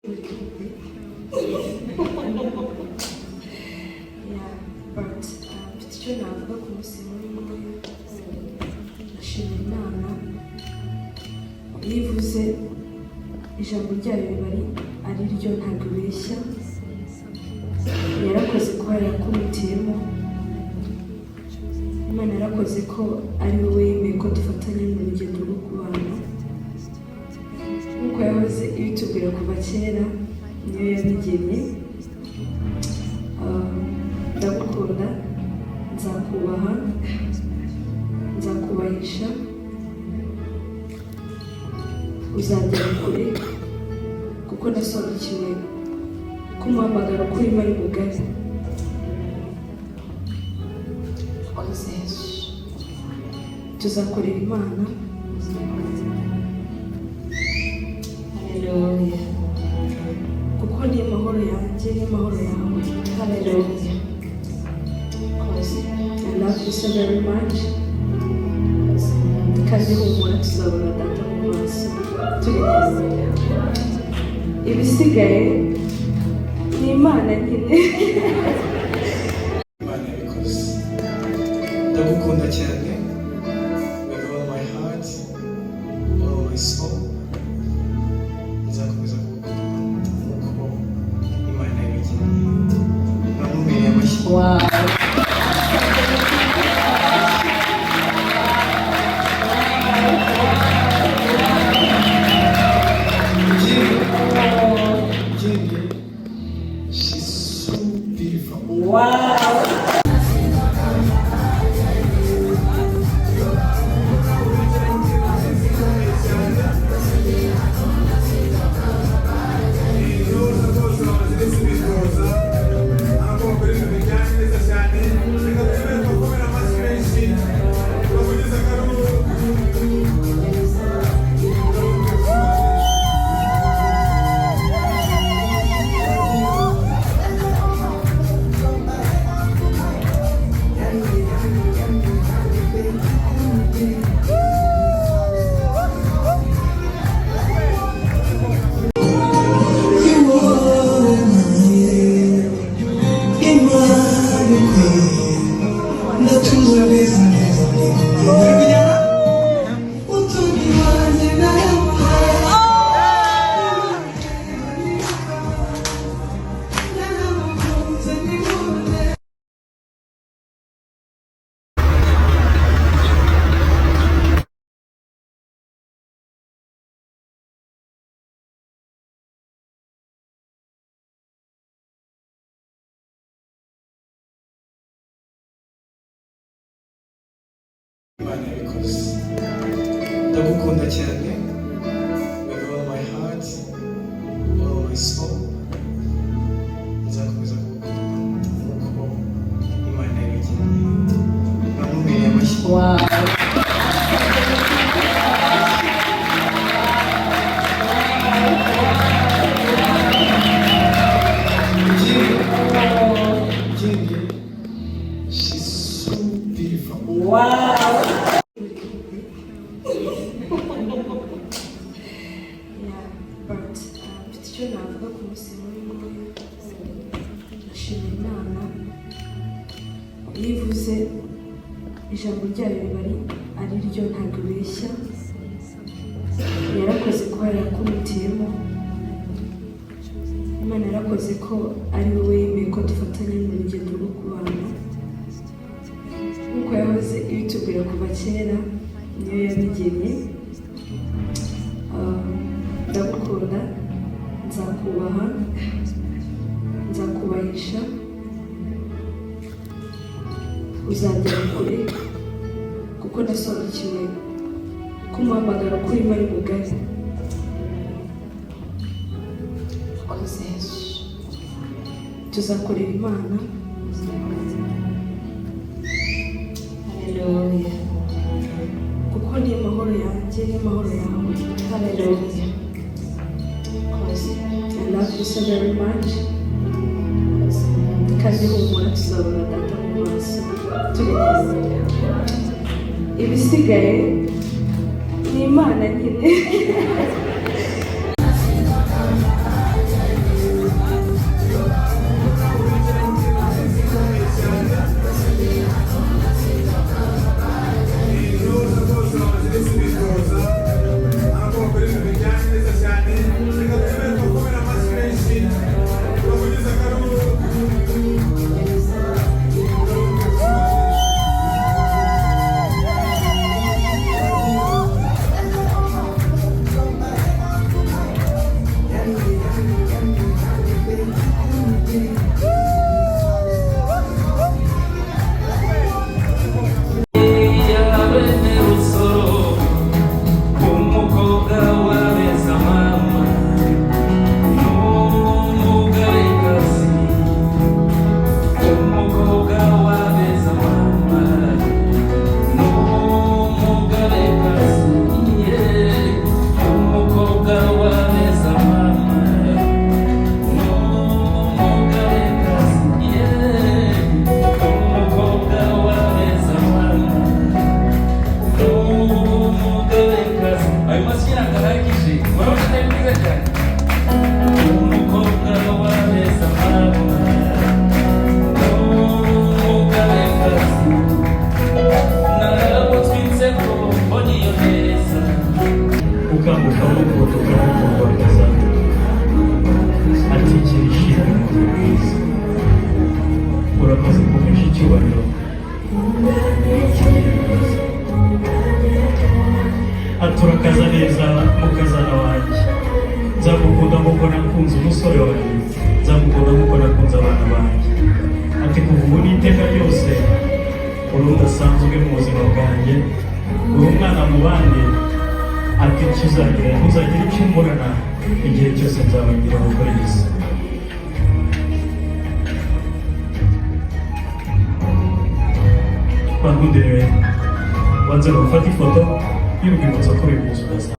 Yeah, but mfite icyo navuga ku munsi nk'uyu nguyu. Ndashimira Imana. Iyo ivuze, ijambo ryayo riba ari ryo, ntabwo ibeshya. Yarakoze kuba yarakumutiyemo. Imana yarakoze ko ari wowe yemeye ko dufatanya mu rugendo rwo kubana. Nk'uko yahoze ibitubwira kuva kera, niyo yabigennye. Ndagukunda, nzakubaha, nzakubahisha, uzagera kure, kuko nasobanukiwe ko umuhamagaro ukurimo ari mugari. Urakoze, Yesu. Tuzakorera Imana. Haleluya. Kuko niyo mahoro yanjye, niyo mahoro yawe. Haleluya. Urakoze. I love you so very much. Kandi humura, tuzabona data mu maso turi kumwe. Ibisigaye ni Imana nyine. Imana yabikoze. Ndagukunda cyane with all my heart, all my soul. Nzakomeza kugukunda nk'uko Imana yabigennye. Namumbereye amashyi. Wow. Ikindi, she's so beautiful. Wow. Intyoza rwose bamaze bitoza amoko ibintu bijyanye neza cyane. Reka twemere twakomera amashyi menshi tubavugirize akaruru. Ndatuza neza neza ndi kumwe, utundi wanjye naramuhaye, naramukunze nikunde. Imana yabikoze. Ndagukunda cyane with all my heart, all my soul. Nzakomeza kugukunda nk'uko Imana yabigennye. Namumbereye amashyi. Wow. Ikindi, she's so beautiful. Wow. Yeah, but mfite icyo navuga ku munsi nk'uyu nguyu. Ndashimira Imana. Iyo ivuze, ijambo ryayo riba ari ryo, ntabwo ibeshya. Yarakoze kuba yarakumutiyemo. Imana yarakoze ko ari wowe yemeye ko dufatanya mu rugendo rwo kubana. Nk'uko yahoze ibitubwira kuva kera, niyo yabigennye. Ndagukunda, nzakubaha, nzakubahisha, uzagera kure, kuko nasobanukiwe ko umuhamagaro ukurimo ari mugari. Urakoze, Yesu. Tuzakorera Imana. Haleluya. Kuko niyo mahoro yanjye, niyo mahoro yawe. Haleluya. Urakoze. I love you so very much. Kandi humura, tuzabona data mu maso turi kumwe. Ibisigaye ni Imana nyine. Nakunze umusore wanjye, nzamukunda nk'uko nakunze abana banjye. Ati kuva ubu n'iteka ryose, uri udasanzwe mu buzima bwanjye, uri umwana mu bandi. Ati icyo uzagira, ntuzagira icyo umburana igihe cyose nzaba ngiriho kuri iyi si. Bankundire, banze bafate ifoto y'urwibutso kuri uyu munsi udasanzwe.